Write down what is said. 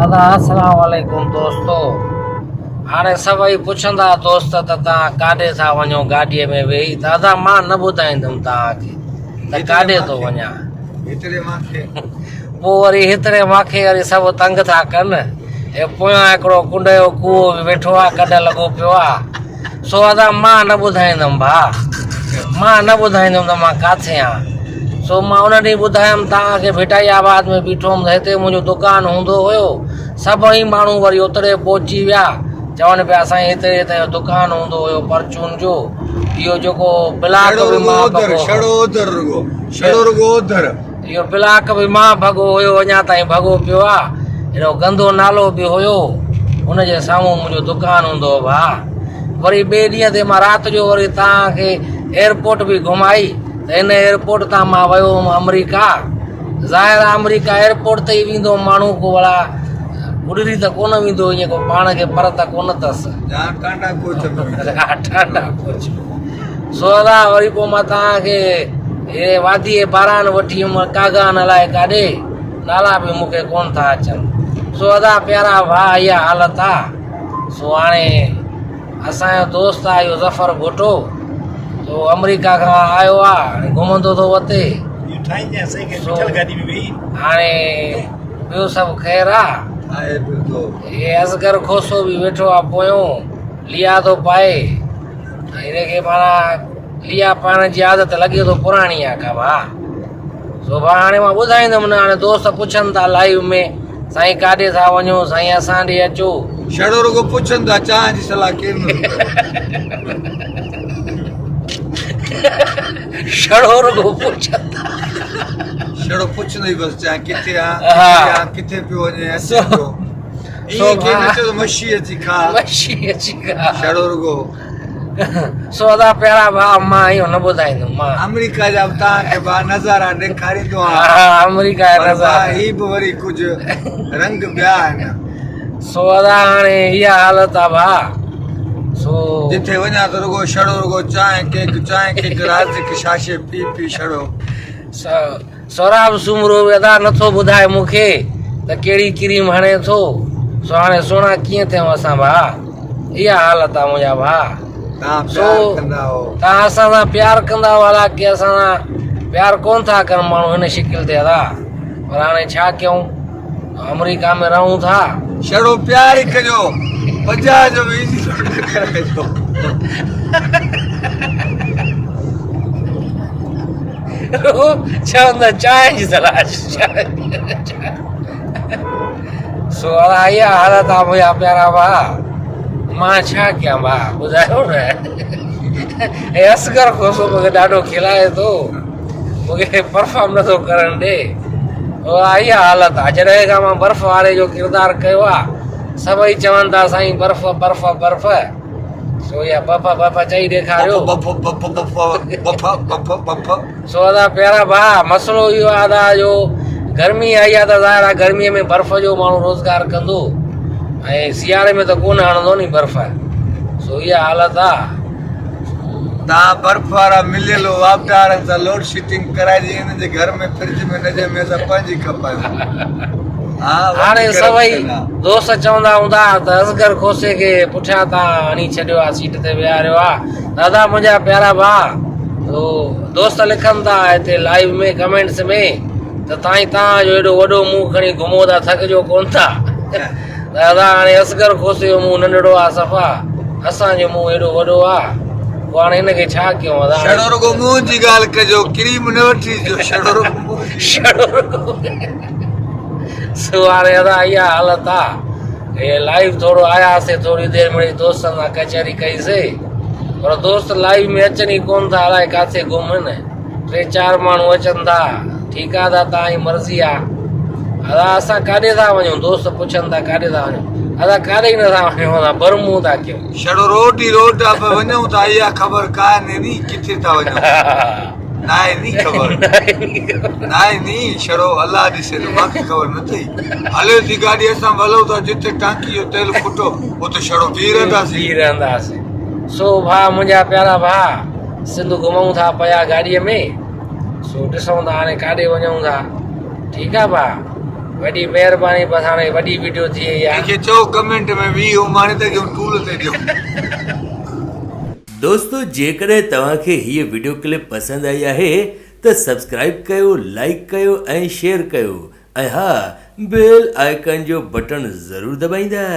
ادا السلام عليڪم دوستو هاڻي سڀئي پڇندا دوست ته توهان ڪاڏي ٿا وڃو گاڏي ۾ ويهي ته ادا مان نه ٻڌائيندم توهان کي ته ڪاڏي ٿو وڃان پوء وري هيتري ماکي وري سڀ تنگ ٿا ڪن هي پويان هڪڙو ڪنڊ جو ڪوئو به ويٺو آ ڪڍ لڳو پيو آ سو ادا مان نه ٻڌائيندم ڀاء مان نه ٻڌائيندم ته مان ڪاٿي آهيان سو مان ان ڏينهن ٻڌايم توهان کي ڀٽائي آباد ۾ بيٺو هوم ته هتي منهنجو دڪان هوندو هيو سڀئي ماڻهو وري اتڙي پهچي ويا چون پيا سائين هتي هتي جو دڪان هوندو هيو پرچون جو اهو جيڪو بلاڪ به مان ڀڳو اهو بلاڪ به مان ڀڳو هيو اڃا تائين ڀڳو پيو آ اهڙو گندو نالو به هيو ان جي سامهون منهنجو دڪان هوندو هو ڀاء وري ٻئي ڏينهن تي مان رات جو وري توهان کي ايئرپورٽ به گهمائي ته ان ايئرپورٽ تان مان ويو هوم آمريڪا ظاهر آ آمريڪا ايئرپورٽ تي ئي ويندو ماڻهو ڪو ڀلا اڏري ته ڪونه ويندو ائين ڪو پاڻ کي پر ته ڪونه اٿس ٽانڊا ڪوچ ٽانڊا ڪوچ سو ادا وري پوء مان توهان کي هي وادي باران وٺي ويم ڪاغان الائي ڪاڏي نالا به مون کي ڪونه ٿا اچن سو ادا پيارا ڀاء اها حالت آ سو هاڻي اسان جو دوست آ اهو ظفر ڀٽو سو آمريڪا کان آيو آ هاڻي گهمندو ٿو وتي سو هاڻي ٻيو سڀ خير آ هي اصغر کوسو به ويٺو آ پويون ليا ٿو پائي هن کي معنيٰ ليا پائڻ جي عادت لڳي ٿو پراڻي آ ڪا ڀاء سو ڀاء هاڻي مان ٻڌائيندم نه هاڻي دوست پڇن ٿا لائيو ۾ سائين ڪاڏي ٿا وڃو سائين اسان ڏي اچو. شڙو رڳو پڇن ٿا چانهه جي صلاح ڪير نه ٿو ڪري. شڙو رڳو پڇن ٿا. شڙو پڇندو ئي بس چانهه ڪٿي آ ڪٿي آ ڪٿي پيو وڃي اچي پيو. ائين ڪين نه چيو ته مشي اچي کا. مشي اچي کا. شڙو رڳو. سو ادا پيارا ڀاء مان اهو نه ٻڌائيندم مان. آمريڪا جا به توهان کي ڀاء نظارا ڏيکاريندو آهيان. ها آمريڪا جا نظارا. پر ڀاء هي به وري ڪجهه رنگ ٻيا آهن. سو ادا هاڻي اها حالت آ ڀاء سو. جٿي وڃان ته رڳو شڙو رڳو چانهه ڪيڪ چانهه ڪيڪ رازق شاشي پي پي شڙو. سهراب سومرو به ادا نٿو ٻڌائي مون کي ته ڪهڙي ڪريم هڻي ٿو سو هاڻي سهڻا ڪيئن ٿيون اسان ڀاء اها حالت آ منهنجا ڀاء سو توهان اسان سان پيار ڪندا هو حالانڪه اسان سان پيار ڪون ٿا ڪن ماڻهو هن شڪل تي ادا پر هاڻي ڇا ڪيون آمريڪا ۾ رهون ٿا. شڙو پيار ئي ڪجو 50 جو به ايزي لوڊ نه ڪرائجو. چوندا چانهه جي صلاح سو ادا اها حالت آ منهنجا پيارا ڀاء مان ڇا ڪيان ڀاء ٻڌايو نه هي اصغر کوسو مونکي ڏاڍو کلائي ٿو مونکي پرفارم نٿو ڪرڻ ڏي اها حالت آ جڏهن کان مان برف واري جو ڪردار ڪيو آ سڀئي چون ٿا سائين برف برف برف سو اها بف بف چئي ڏيکاريو بف بف بف بف بف بف سو ادا پيارا ڀاء مسئلو اهو آ ادا جو گرمي آئي آ ته ظاهر آ گرمي ۾ برف جو ماڻهو روزگار ڪندو ۽ سياري ۾ ته ڪونه هڻندو ني برف سو اها حالت آ تان برف وارا مليل واپڊا وارن سان لوڊ شيٽنگ ڪرائجي انهن جي گهر ۾ فرج ۾ نه ڄمي اسان پنهنجي کپايون ها هاڻي سڀئي دوست چوندا هوندا ته اصغر کوسي کي پٺيان تان هڻي ڇڏيو آ سيٽ تي ويهاريو آ دادا منهنجا پيارا ڀاء دوست لکن ٿا هتي لائيو ۾ ڪمينٽس ۾ ته تائين تان جو ايڏو وڏو منهن کڻي گهمو ٿا ٿڪجو ڪون ٿا دادا هاڻي اصغر کوسي جو منهن ننڍڙو آ صفا اسان جو منهن ايڏو وڏو آ پوء هاڻي هن کي ڇا ڪيون ادا شڙو رڳو منهن جي ڳالهه ڪجو ڪريم نه وٺي جو شڙو رڳو شڙو رڳو سو هاڻي ادا اها حالت آ هي لائيو ٿورو آياسي ٿوري دير مڙئي دوستن سان ڪچهري ڪئي سي پر دوست لائيو ۾ اچن ئي ڪون ٿا الائي ڪاٿي گم آهن ٽي چار ماڻهو اچن ٿا ٺيڪ آ ادا تان جي مرضي آ ادا اسان ڪاڏي ٿا وڃون دوست پڇن ٿا ڪاڏي ٿا وڃون ادا ڪاڏي ئي نٿا وڃون ادا برمون ٿا ڪيون شڙو روڊ ئي روڊ آ پر وڃون ٿا اها خبر ڪانهي ني ڪٿي ٿا وڃون ناهي ني خبر ناهي ني شڙو الله ڏسي ٿو مانکي خبر نه اٿئي هلي ٿي گاڏي اسان به هلون ٿا جتي ٽانڪي جو تيل ڦٽو اتي شڙو بيهي رهنداسين بيهي رهنداسين سو ڀاء منهنجا پيارا ڀاء سنڌ گهمون ٿا پيا گاڏي ۾ سو ڏسون ٿا هاڻي ڪاڏي وڃون ٿا ٺيڪ آ ڀاء. وڏي مهرباني بس هاڻي وڏي وڊيو ٿي وئي آهي. ڪنهن کي چئو ڪمينٽ ۾ 20 اماڻي ته ڏيون ٽول تي ڏيون. دوستو جيڪڏهن توهان کي هيء وڊيو ڪلپ پسند آئي آهي ته سبسڪرائيب ڪيو لائيڪ ڪيو ۽ شيئر ڪيو ۽ ها بيل آئيڪن جو بٽڻ ضرور دٻائيندا.